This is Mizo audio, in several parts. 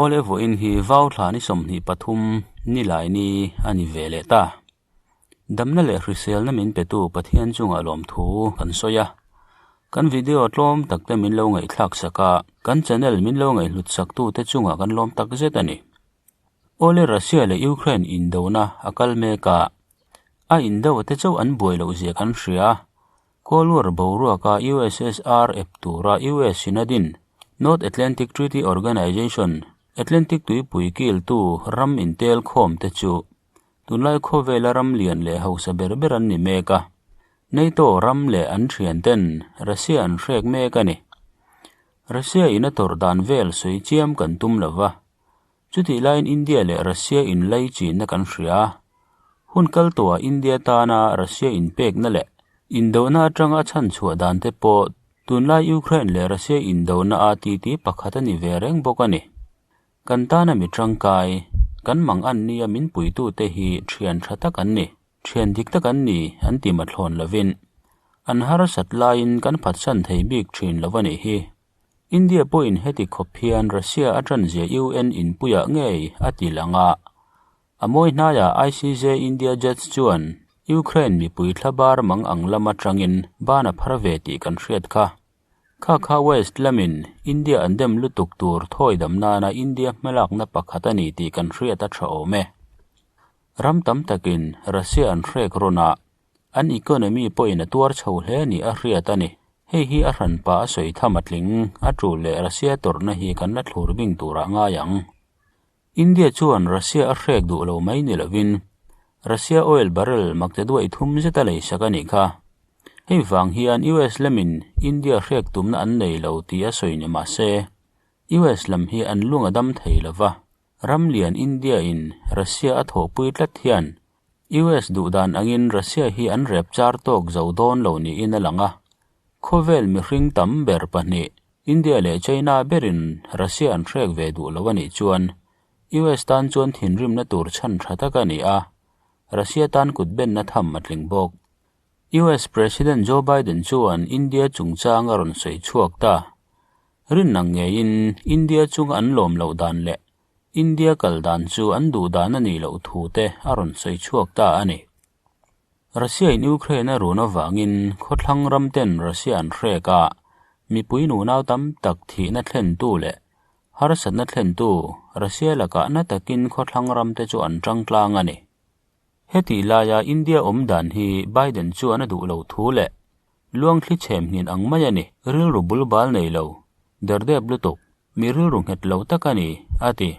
Awle vawiin hi vau thla ni 23 nilai ni a ni ve leh ta. Damna leh hriselna min petu Pathian chungah lawmthu kan sawi a. Kan video tlawm tak te min lo ngaihthlak sak a, kan channel min lo ngaihhlut sak tu te chungah kan lawm tak zet a ni. Awle Russia leh Ukraine indona a kal mek a, a indo te chauh an buai loh zia kan hria. Cold War boruaka USSR ep tura US in a din North Atlantic Treaty Organization, Atlantic tuipui kiltu ram intel khawm te chu tunlai khawvela ram lian leh hausa ber ber an ni mek a. NATO ram leh an thian ten Russia an hrek mek a ni. Russia in a tawrh dan vel sawi chiam kan tum lova. Chutih laiin India leh Russia inlai chinna kan hria a, hun kal tawhah India tana Russia inpekna leh indona atanga a chhanchhuah dan te pawh tunlai Ukraine leh Russia indona a titi pakhat a ni ve reng bawk a ni. Kan tana mi tangkai, kan mang an nia min puitute hi thian tha tak an ni, thian dik tak an ni an ti mathlawn lovin an harsat laiin kan phatsan thei bik thin lo a nih hi. India pawhin heti khawp hian Russia a tanzia UN inpuiah ngei a ti lang a. A mawi hnaiah ICJ India Jets chuan Ukraine mipui thlabar mang ang lam atangin ban a phar ve tih kan hriat kha. Kha kha West lamin India an dem lutuk tur thawi dam nana India hmalakna pakhat a ni tih kan hriat a tha awm e. Ram tam takin Russia an hrek rawn a, An economy pawhin a tuar chho hle ni a hriat a ni. Hei hi a hranpa a sawi tham a tling, a tul leh Russia tawrhna hi kan la thlur bing turah ngai ang. India chuan Russia a hrek duh lo mai ni lovin Russia oil barrel maktaduai thum zet a leisak a nih kha. Hei vang hian US lamin India hrek tumna an nei lo tih a sawi ni mah se, US lam hi an lung a dam thei lova, ram lian India in Russia a thawhpui tlat hian US duh dan angin Russia hi an rep char tawk zo dawn lo niin a lang a. Khawvel mihring tam ber pahnih, India leh China berin Russia an hrek ve duh lo a nih chuan US tan chuan thinrimna tur chhan tha tak a ni a, Russia tan kut benna tham a tling bawk. US President Joe Biden chuan India chungchang a rawn sawi chhuak ta. Rinna ngeiin India chunga an lawm loh dan leh India kal dan chu an duh dan a nih loh thu te a rawn sawi chhuak ta a ni. Russia in Ukraine a run avangin khawthlang ram ten Russia an hrek a, mipui nunau tam tak thihna thlentu leh harsatna thlentu Russia lakah na takin khawthlang ram te chu an tangtlang a ni. Hetih laia India awm dan hi Biden chuan a duh loh thu leh Luangthli chhem nghin ang mai a ni. Rilru bul bal nei lo, derdep lutuk, mi rilru nghet lo tak a ni, a ti.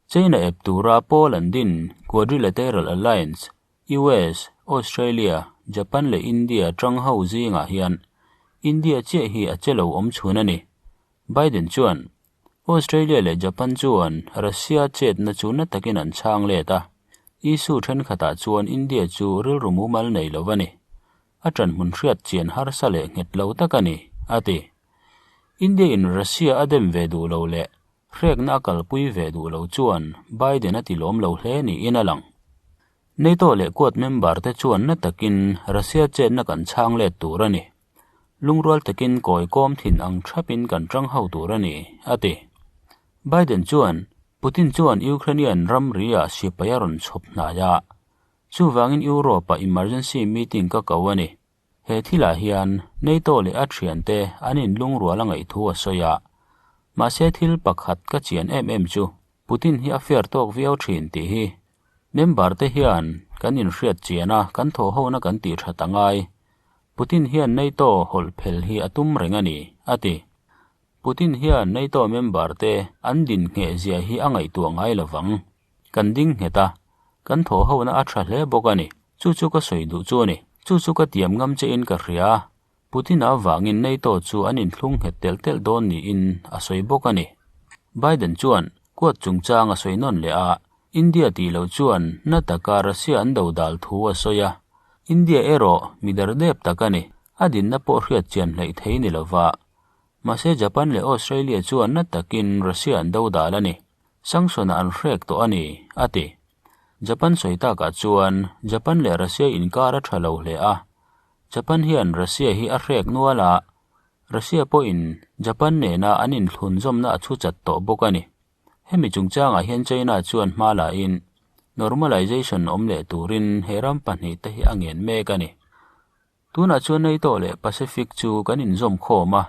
China ep tura pawl an din Quadrilateral Alliance, US, Australia, Japan leh India tang ho zingah hian India chiah hi a che lo awm chhun a ni. Biden chuan, Australia leh Japan chuan Russia chetna chu na takin an chhang let a, issue thenkhatah chuan India chu rilru mumal nei lo a ni. A ṭan hmun hriat chian harsa leh nghet lo tak a ni, a ti. India in Russia a dem ve duh lo leh hrekna a kalpui ve duh lo chuan Biden a ti lawm lo hle niin a lang. NATO leh Quad member te chuan na takin Russia chetna kan chhang let tur a ni. Lungrual takin kawi kawm thin ang thapin kan ṭang ho tur a ni, a ti. Biden chuan Putin chuan Ukrainian ramri ah sipai a rawn chhawp hnai a, Chuvangin Europe-ah emergency meeting ka ko a ni. He thilah hian NATO leh a thiante an inlungrual a ngaih thu a sawi a. Mahse thil pakhat ka chian em em chu Putin hi a fair tawk viau thin tih hi. Member te hian kan inhriat chian a, kan thawhhona kan tih that a ngai. Putin hian NATO hawlh phel hi a tum reng a ni, a ti. Putin hian NATO member te an din ngheh zia hi a ngaihtuah ngai lovang. Kan ding nghet a, kan thawhhona a tha hle bawk a ni. Chu chu ka sawi duh chu a ni. Chu chu ka tiam ngam che in ka hria a, Putin-a avangin NATO chu an inthlung nghet telh telh dawn niin a sawi bawk a ni. Biden chuan kuat chungchang a sawi nawn leh a, India tih loh chuan na taka Russia an do dal thu a sawi a. India erawh mi derdep tak a ni. A dinna pawh hriat chian hleih thei ni lova. Mahse Japan leh Australia chuan na takin Russia an do dal a ni. Sanction an hrek tawh a ni, a ti. Japan sawi takah chuan Japan leh Russia inkar a tha lo hle a. Japan hian Russia hi a hrek nual a, Russia pawhin Japan nena an inthlunzawmna a chhu chat tawh bawk a ni. Hemi chungchangah hian China chuan hma la in normalization awm leh turin he ram pahnihte hi a ngen mek a ni. Tunah chuan NATO leh Pacific chu kan inzawm khawm a,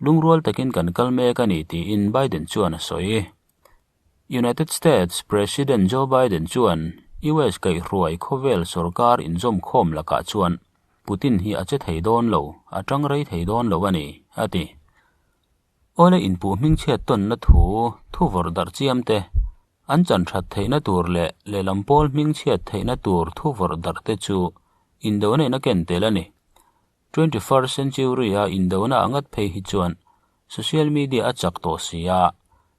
lungrual takin kan kal mek a ni tiin Biden chuan a sawi. United States President Joe Biden chuan US kaihhruai khawvel sorkar inzawm khawm lakah chuan Putin hi a che thei dawn lo, a tang rei thei dawn lo a ni, a ti. Awle inpuh hmingchhiat tawnna thu thu vawrh darh chiam te, an chan that theihna tur leh lehlam pawl hmingchhiat theihna tur thu vawrh darh te chu indona in a ken tel a ni. 21st century a indona a ngat phei hi chuan social media a chak tawh si a,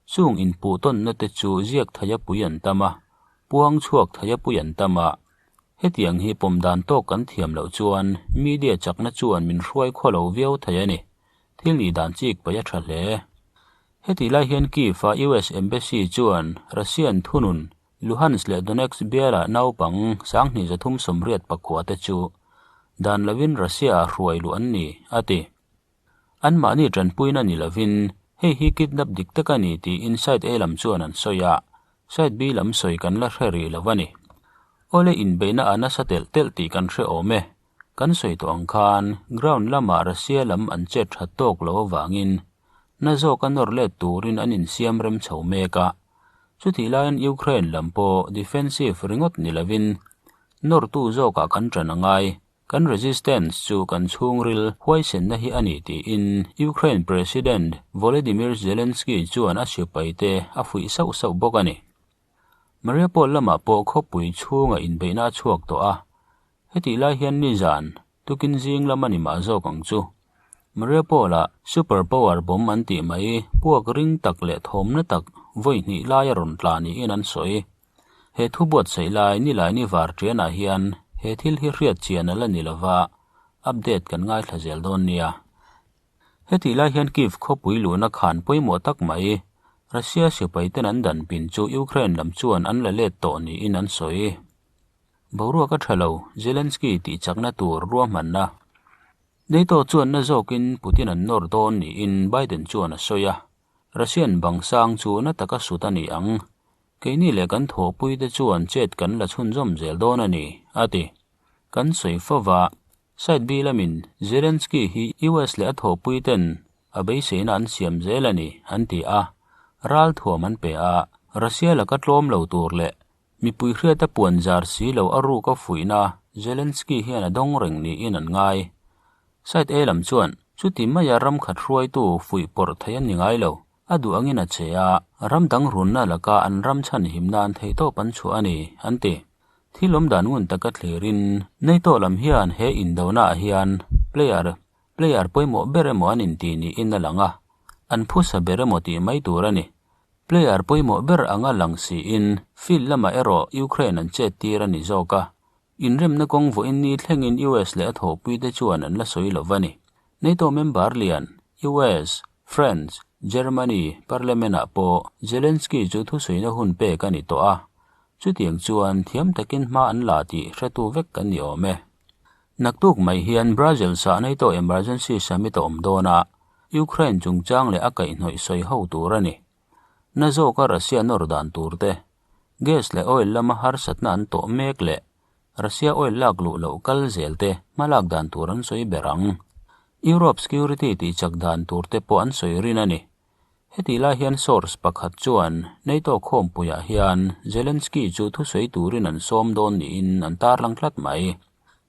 chung inpuh tawnna te chu ziak thei a pui an tam a, puang chhuak thei a pui an tam a. Hetiang hi pawm dan tawk kan thiam loh chuan media chakna chuan min hruai khaw lo viau thei a ni. Thil nih dan chik paih a tha hle. Hetih lai hian Kyiv-a US Embassy chuan Russian thunun Luhansk leh Donetsk biala naupang 2384 te chu dan lovin Russia-ah hruai luh an ni, a ti. Anmahni tanpuina ni lovin hei hi kidnap dik tak a ni tiin Side A lam chuan an sawi a, Side B lam sawi kan la hre rih lo a ni. Awle inbeihna a nasa telh telh tih kan hre awm e. Kan sawi tawh ang khan ground lamah Russia lam an chet that tawk lo avangin na zawka nawr let turin an insiam rem chho mek a. Chutih laiin Ukraine lam pawh defensive ringawt ni lovin nawrtu zawkah kan ṭan a ngai. Kan resistance chu kan chhungril huaisenna hi a ni tiin Ukraine President Volodymyr Zelensky chuan a sipaite a fuih sauh sauh bawk a ni. Mariupol lamah pawh khawpui chhunga inbeihna a chhuak tawh a, hetih lai hian nizan tukin zing lam a ni mah zawk ang chu. Mariupol-ah super power bomb an tih mai puak ring tak leh thawmna tak vawi hnih lai a rawn tla niin an sawi. He thu buatsaih lai nilai ni var ṭianah hian he thil hi hriat chian a la ni lova, update kan ngaithla zel dawn nia. Hetih lai hian Kyiv khawpui luhna khan pawimawh tak mai Russia sipaiten an dan pin chu Ukraine lam chuan an la let tawh niin an sawi. Boruak a tha lo, Zelensky tih chakna tur ruahmanna. NATO chuan na zawkin Putin an nawr dawn niin Biden chuan a sawi a, Russian bang sang chu na taka sut a ni ang. Keini leh kan thawhpuite chuan chet kan la chhunzawm zel dawn a ni, a ti. Kan sawi fova, Side B lamin Zelensky hi US leh a thawhpui ten a beiseina an siam zel a ni, an ti a. Ral thuam an pe a, Russia laka tlawm lo tur leh mipui hriata puan zar si lo a ruk a fuihna Zelensky hian a dawng reng niin an ngai. Side A lam chuan chuti maia ram khat hruaitu fuih pawrh thei an ni ngai lo, a duh angin a che a, ram dang runna laka an ram chhanhim nan theihtawp an chhuah a ni, an ti. Thil awm dan ngun taka thlirin NATO lam hian he indonaah hian player player pawimawh ber emaw an inti niin a lang a, an phusa ber emaw tih mai tur a ni. Player pawimawh ber anga lang siin field lamah erawh Ukraine an chet tir a ni zawk a, inremna kawng vawiin ni thlengin US leh a thawhpuite chuan an la sawi lo va ni. NATO member lian US, France, Germany parliament-ah pawh Zelensky chu thusawina hun pek a ni tawh a, Chutiang chuan thiam takin hma an la tih hretu vek kan ni awm e. Naktuk mai hian Brazil sah NATO Emergency Summit a awm dawn a, Ukraine chungchang leh a kaihhnawih sawi ho tur a ni. Na zawka Russia nawr dan tur te, gas leh oil lama harsatna an tawh mek leh Russia oil lak luh loh kal zel te hmalak dan tur an sawi ber ang. Europe security tihchak dan tur te pawh an sawi rin a ni. Hetih lai hian source pakhat chuan NATO khawmpuiah hian Zelensky chu thusawi turin an sawm dawn niin an tarlang tlat mai.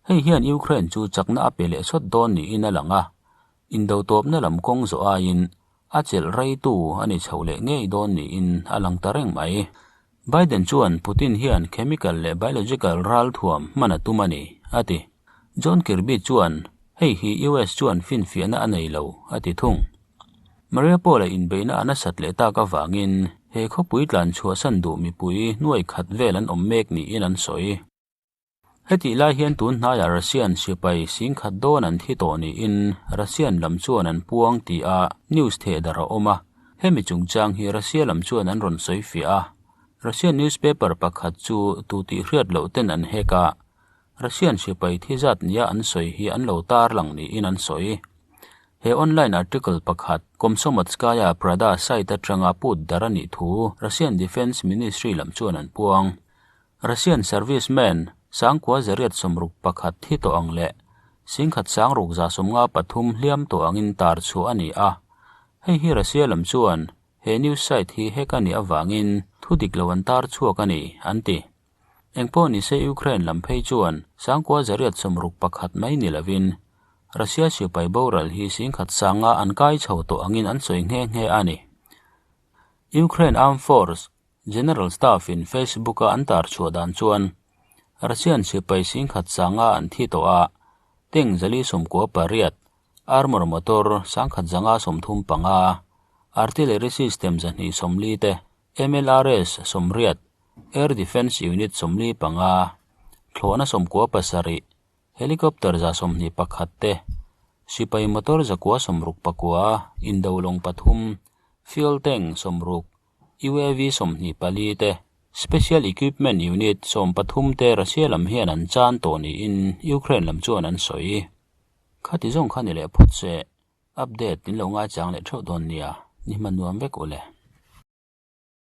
Hei hian Ukraine chu chakna a pe leh sawt dawn niin a lang a, indo tawpna lam kawng zawh aiin a chelh reitu a ni chho leh ngei dawn niin a lang ta reng mai. Biden chuan Putin hian chemical leh biological ralthuam hman a tum a ni, a ti. John Kirby chuan hei hi US chuan finfiahna a nei lo, a ti thung. Mariupol-a inbeihna a nasat leh tak avangin he khawpui tlan chhuahsan duh mipui nuai khat vel an awm mek niin an sawi. Hetih lai hian tun hnaiah Russian sipai singkhat dawn an thi tawh niin Russian lam chuan an puang tih a news thehdarh a awm a, hemi chungchang hi Russia lam chuan an rawn sawi fiah a. Russian newspaper pakhat chu tu tih hriat loh ten an hack a, Russian sipai thi zat nia an sawi hi an lo tarlang niin an sawi. He online article pakhat Komsomotskaya Pravda site atanga put dar a nih thu Russian Defence Ministry lam chuan an puang. Russian servicemen sangkua zariat 61 thi tawh ang leh singkhat sangruk 153 hliam tawh angin tar chhuah a ni a. Hei hi Russia lam chuan he news site hi hack a nih avangin thu dik lo an tar chhuak a ni, an ti. Engpawh nise Ukraine lam phei chuan sangkua 861 mai ni lovin Russia sipai boral hi singkhat sanga an kai chho tawh angin an sawi nghe nghe a ni. Ukraine Armed Force General Staff in Facebook a an tar chhuah dan chuan Russian sipai singkhat sanga an thi tawh a, tank 498, armor motor 1135, artillery system 240 te, MLRS 80, air defence unit 45, thlawhna 97, helicopter 121 te, sipai motor 969, indolawng 3, fuel tank 60, UAV 24 te, special equipment unit 13 te Russia lam hian an chan tawh niin Ukraine lam chuan an sawi. Khati zawng kha ni leh phawt se, update in lo ngai chang leh theuh dawn nia, ni hman nuam vek ule.